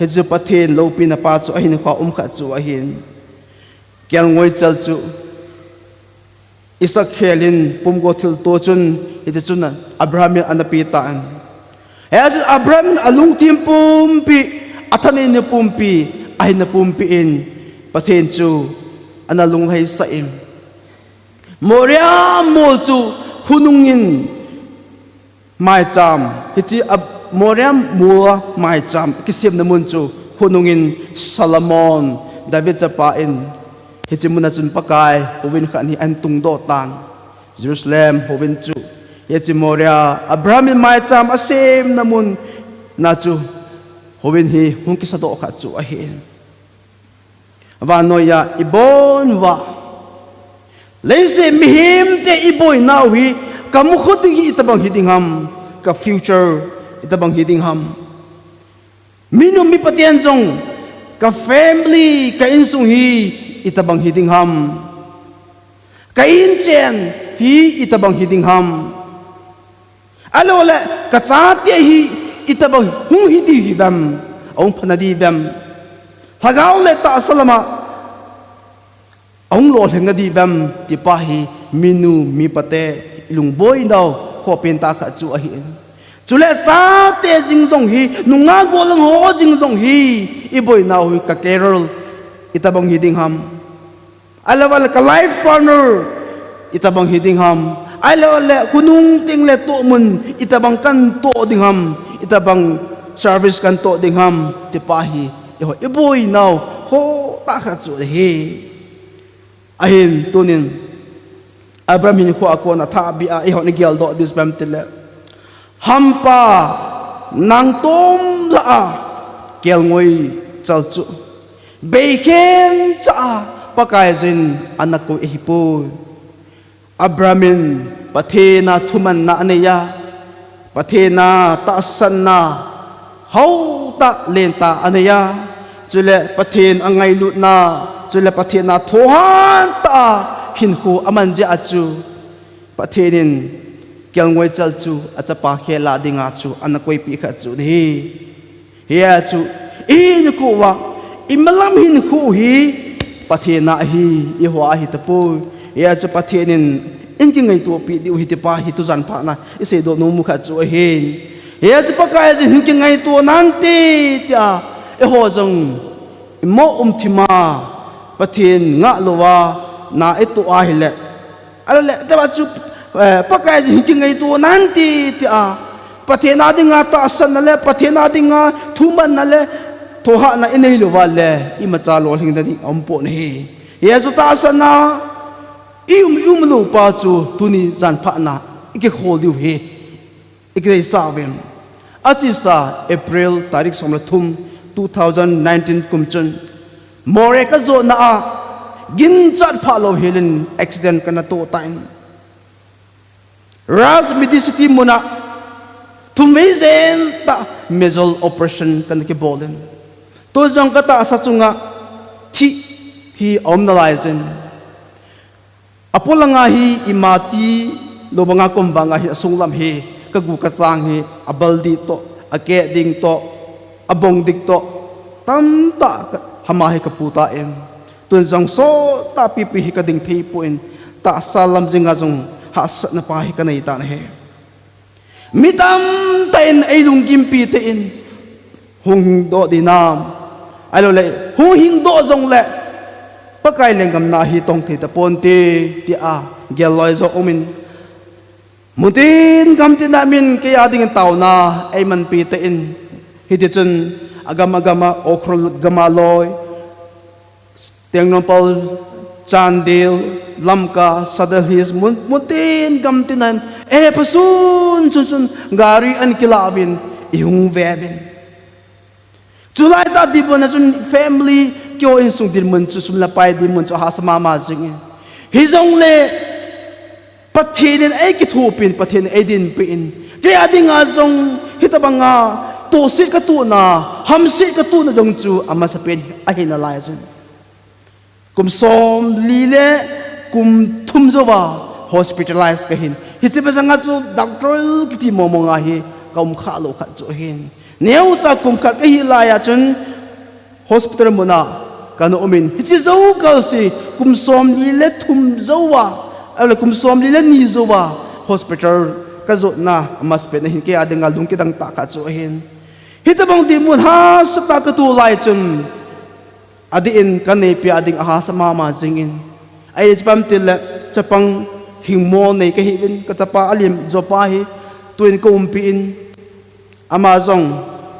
hichu Pathen loupina pa chu ahinkhoa um khat chu ahin. Kelngoi chal chu Isaac khel in pumgo thilto chun, hitichun Abraham in ana petan. Hichun Abraham in alungthim pumpi, athaneina pumpi, ahinna pumpi in Pathen chu ana lunglhaisah in, Moria mol chu khonung in maicham, hiche a Moria mol a maicham kisemna mun chu khonung in Solomon, David chapa in, hiche muna chun Pakai houbung khat hi ahin tungdoh tan. Jerusalem houbung chu, hiche Moria, Abraham in maicham asemna mun na chu houbung hi hung kisadoh khat chu ahi. Vannoiya ibon uva, leiset mihemte iboinau hi, kamukhut ding hi itobang hiding ham, ka future itobang hiding ham. Minu mipaten jong, ka family, ka insung hi itobang hi ding ham? Ka inchen hi itobang hi ding ham? Ahilou le, ka chate hi itobang hung hi ding hi vem? Ahung pha na ding vem? Lhagao le tahsa lama ahung lolhing na ding vem? Tipa hi minu, mipate ilungboinau khoh pentah khat chu ahi. Chule chate jing jong hi, nungah gollhang ho jing jong hi, iboinau hi ka career itobang hi ding ham? Ahilou le ka life partner itobang hi ding ham? Ahilou le khonung teng le tohmun itobang kan toh ding ham? Itobang service kan toh ding ham? Tipa hi, eiho iboinau khoh tah khat chu ahi. Ahin tunin Abraham hinkho a kon a thahbeh a eiho i geldoh diu chu ipi ham itile, hampa nangtom lah a kelngoi chal chu beikhen cha a Pakaiyin ana koi ahipoi. Abraham in Pathen a thumanna anei a, Pathen a tahsanna hao tah lentah anei a, chule Pathen a ngailutna, chule Pathen a thohhat tah a hinkho aman jeh a chu Pathen in kelngoi chal chu achapa khel a dinga chu ana koipeh khat chu ahi. Hijeh a chu, i hinkho uva, i malam hinkho u hi Pathen a ahi, eiho a ahi tapoi. Hijeh a chu Pathen in, in kingaito peh diu ahi tipa hi tujan phat na i seidoh nom u khat chu ahin. Hijeh a chu Pakaiyin hin kingaito nante, tia, eiho jong, i mo um thim a, Pathen ngah louva na i toh ahile, ahilou le, tua chu, eh, Pakaiyin hin kingaito nante, tia, Pathen a dinga tahsanna le, Pathen a dinga thumanna le, thohhatna i nei louva le, imacha lolhing na ding aum pon ahi. Hijeh a chu tahsanna i um, i um lou pa chu tuni jan phat na i kikhol diu ahi. I kideisah uvin. Achesa April tarik som le thum, two thousand nineteen kum chun, Moreh ka jotna a, ginchat phah louhel in accident kana toh tan. Raj Medicity mun a, thumvei jen tah major operation kana kibol in. Tu jong ka tahsa chunga thih hi aum nalai jin. Apolanga hi ima tilou banga kom vanga hi asunglam hi, ka gu ka chang hi, abal ding toh, akeh ding toh, abong ding toh, tamtah ka, hama hi ka pu tan. Tun jong sot tah pipi hi ka ding thei pon, tahsa lam jenga jong hahsatna pa hi ka nei tan ahi. Mi tamtah in ei lunggimpi tah in, hung hingdoh ding ham, ahilou le, hung hingdoh jong le, Pakai lenggam na hi tong thei tapon te, tia gel loi jo um in. Muntin gamtin a min kei a ding in taona ei manpi tah in, hiti chun agam agam a, Ukhrul gam a loi, Tengnoupal, Chandel, Lamka, Sadar Hills, mun, muntin gamtin a hin, eh, phasun, sun, sun, gari ana kilah uvin, i hung ve uvin. Chulai tah dinmun a chun family, keiho insung dinmun chu sum le pai dinmun chu ahahsa mama jing in. Hijongle, Pathen in ei kithopin, Pathen in ei dinpin. Kei a dinga jong, hitobanga, tohse ka tohna, hamse ka tohna jong chu, amasapen ahi nalai jin. Kum somli le kum thum jouva hospitalize kahin. Hiche bep janga chu doctor kiti mong mong a hi ka um kha lou khat chu ahin. Neocha kum khat kahi laiya chun hospital muna kana um in. Hiche jou kal se kum somli le thum jouva, ahilou le kum somli le ni jouva hospital ka jotna amasapen ahin kei a dinga lungkidang tah khat chu ahin. Hitobang dinmun hahsa tah ka toh lai chun, adeh in ka neipi a ding ahahsa mama jing in. Ahi chu ipi ham itile, chapang hingmo nei kahi uvin, ka chapa alim jo pa hi, tun ka umpi in. Ama jong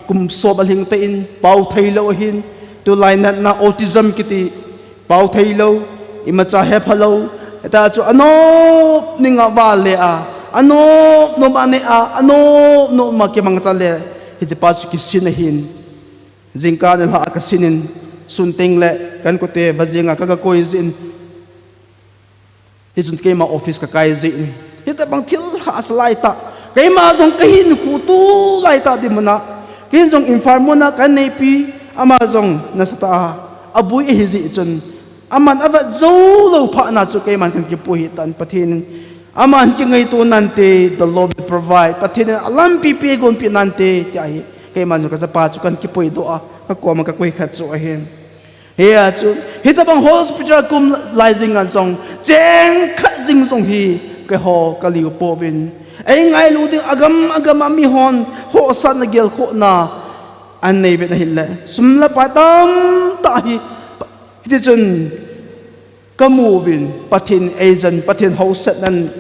kum som alhing tah in, pao thei lou ahin, tulai natna autism kiti, pao thei lou, imacha hepha lou, hita chu anop ninga vale a, anop nop a ne a, anop nop a kimangcha le, hiche pa chu kisin ahin. Jingkah nilhah a kasin in, sun teng le, ka inkote, vajinga ka, ka koi jin. Hichun keima office ka kai jin. Hitobang thil hahsa lai tah. Keima jong kahin khu tu lai tah dinmun a. Kei jong Imphal muna ka neipi, ama jong nasatah a aboi ahi jeh chun. Aman avet jou lou phat na chu keiman kan kipui hitan, Pathen in aman kingaito nante, the Lord will provide. Pathen in alampi pe gonpi nante, tia hi keiman chu kachapa chu kan kipui doh a, kakoma kakoi khat chu ahin. Hia chu, hitabang hospital kum lai jing a jong, cheng khat jing jong hi, keiho kaliu pouvin. Eingailu ding agam agam a mihon, hohsatna gelkhohna, anei uvin ahile. Sum le pai tamtah hi, hitichun, kamu uvin, Pathen eijen, Pathen hausatnan,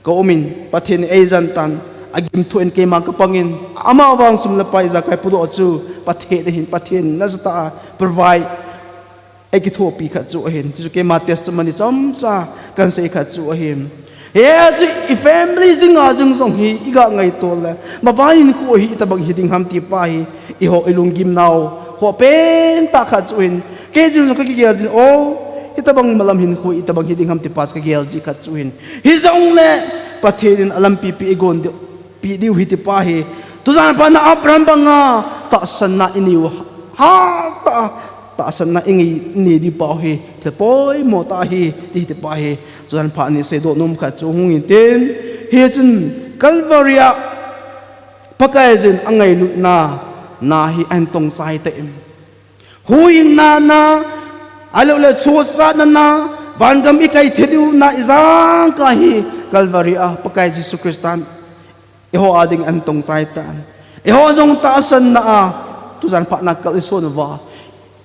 ka um in, Pathen eijen tan, agimthu in keima kapang in, amavang sum le pai ijakai pudoh chu, Pathen ahin, Pathen nasatah a provide, eikithopi khat chu ahin, chu keima testimony chomcha kahin sei khat chu ahin. Hia chu i family jing a jing jong hi, iga ngaito le, mabana hinkho hi, itabang hiding ham ti pa hi, eiho ilunggim nau, ho pentah khat chu ahin, kei jing jong kakigel jin, o, hitabang malam hinkho, itabang hiding ham ti pa chu kagel ji khat chu ahin. Hijongle, Pathen in alampi pe eigon diu, pe diu hi ti pa hi. Tujan phat na Abraham banga, tahsanna inei u, hatah a, tahsanna inei, inei diu pa hi, thil poimo tah ahi, ti, ti pa hi. Tujan phat ni seidoh nom khat chu hung intin, hichun Calvary a Pakaiyin angailutna, na hi ahin tongchai tan. Huhhingna na, ahilouleh chotchatna na, vangam ikai thei diu na ijat kah hi Calvary a Pakai Jesu Christan eiho a ding ahin tongchai tan. Eiho jong tahsanna a, tujan phat na kal ison uva,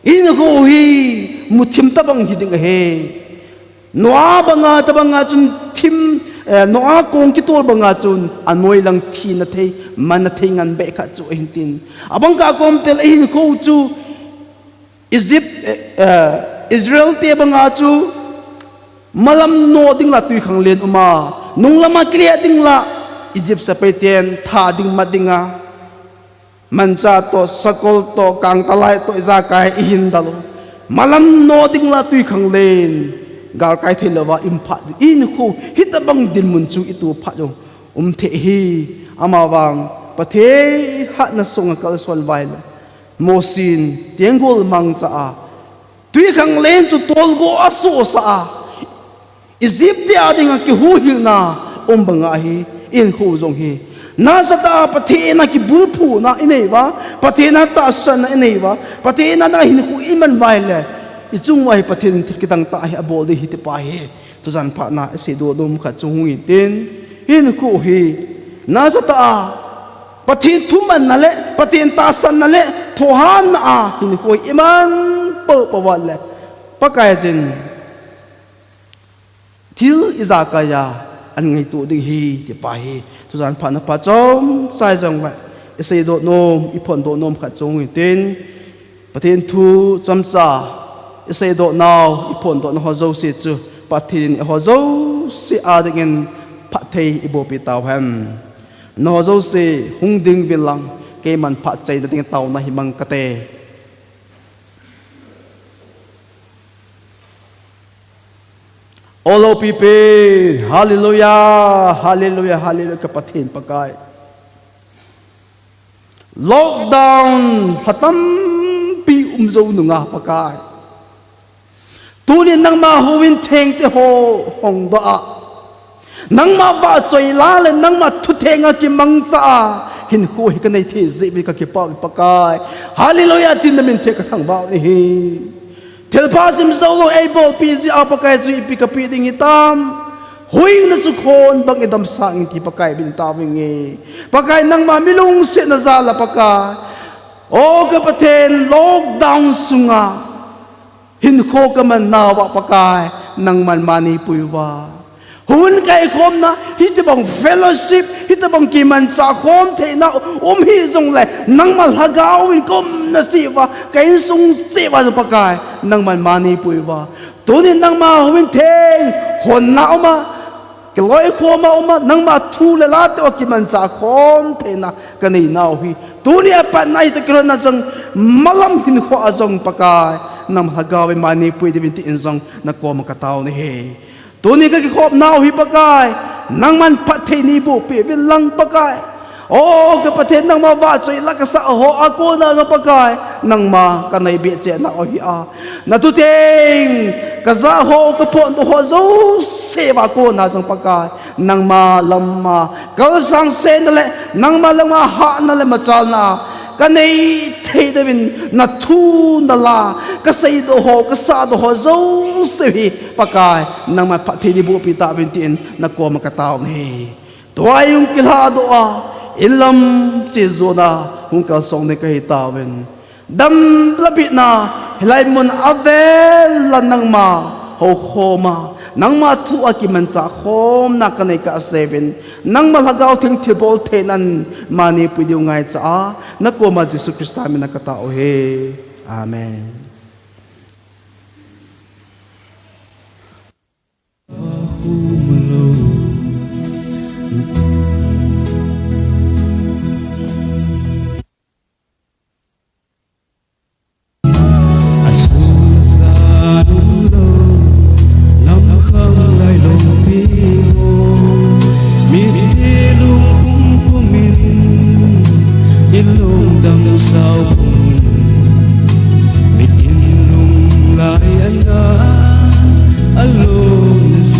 hinkho hi muthim tabang hiding ahi. Noah banga tabanga chun thim, eh, Noah kong kitol banga chun anoi lang thina thei, manna thei ngen beh khat chu ahin tin. Abang kah a kom tel ahinkho chu Egypt, eh, eh, Israel te banga chu malam noh ding la twikhanglen um a, nunglam a kile ding la Egypt sepai ten tha ding mat ding a. Mancha toh, sakol toh, kangtalai toh, ijakai ihin dal u. Malam noh ding la twikhanglen. Galkai thei louva, i um phat ding. Hinkho, hitabang dinmun chu i to phat ding. Um thei ahi, amavang, Pathen hatna sunga kalson uva ahile. Mosin, tenggol mangcha a. Twikhanglen chu tolgo a sosah a. Egypt te a dinga kihuhhingna um banga hi, hinkho jong hi. Nasatah a Pathen a kibulphuna inei uva, Pathen a tahsanna inei uva, Pathen a na hinkho iman uva ahile, ichung uva hi Pathen in thil kidang tah hi abol ding ahi ti pa hi. Tujan phat na iseidoh nom khat chu hung intin, hinkho hi. Nasatah a, Pathen thumanna le, Pathen tahsanna le, thohhatna a, hinkho hi iman popo uva ahile, Pakaiyin thil ijakai a, ahin ngaito ding ahi, ti pa hi. Tujan phat na phat chomcha jong uva, iseidoh nom, iphondoh nom khat chu hung intin, Pathen thu chomcha, iseidoh nau, iphondoh nau ho jouse chu, Pathen in eiho jouse a dingin phatthei eiboh peh tauhen. Nangho jouse hung ding uvin lang, keiman phat chaina ding taona hi mang kate. O loupipin, hallelujah, hallelujah, hallelujah, ka Pathen Pakai. Lockdown lha tampi um jou nunga Pakai. Tuni nangma houin thengte ho hongdoh a, nangma vahchoi la le nangma thuthenga kimangcha a hinkho hi kanei thei jeh uvin kakipah uve Pakai. Hallelujah, tin namin theng kathangvah u ahi. Thilpha jim joulou eibolpeh jeh a Pakai chu ipi kapeh ding hitam. Huhhingna chu khon bang idamsah inge ti Pakai bin tavinge. Pakai nangma milungsetna jal a Pakai. O ka Pathen, lockdown sunga hinkho kaman nauva Pakai, nangman mani pui uva. Houin kaikhomna, hitobang fellowship, hitobang kimanchah khom theina um hih jongle, nangma lhagaovin kaumna cheh uva, ka insung cheh uva jong Pakai, nangman mani pui uva. Tunin nangma houin theng honna uma, kiloikhomna uma, nangma thu le la teu a kimanchah khom theina kanei nau hi. Tuni a pat na hita kilhonna jong, malam hinkho a jong Pakai, nangma lhagaovin mani pui diuvin tin jong nakoma katao nahi. Tuni kakikhop nau hi Pakai, nangman phatthei neiboh peh uvin lang Pakai. O ka Pathen, nangma vahchoi la kasah ho a kona jong Pakai, nangma kanei behchetna u ahi a. Na thuteng kajah ho, kaphondoh ho jouse a kona jong Pakai, nangma lama kalsangsetna le nangma lama hatna le machalna kanei thei diuvin, na thu na la kaseidoh ho, kasahdoh ho jouse hi Pakai, nangma phatthei ding bohpi tauvin tin nakoma katao ahi. Tua hung kilhadoh a, inlam chejona hung kalsong ding kahi tauvin, dam le bitna hilai mun avel a nangma houkhoma, nangma thu a kimanchah khomna kanei kahseuvin, nangma Lhagao Theng thilbol theinan mani pui diu ngaicha a, nakoma Jesu Christa mina katao ahi. Amen.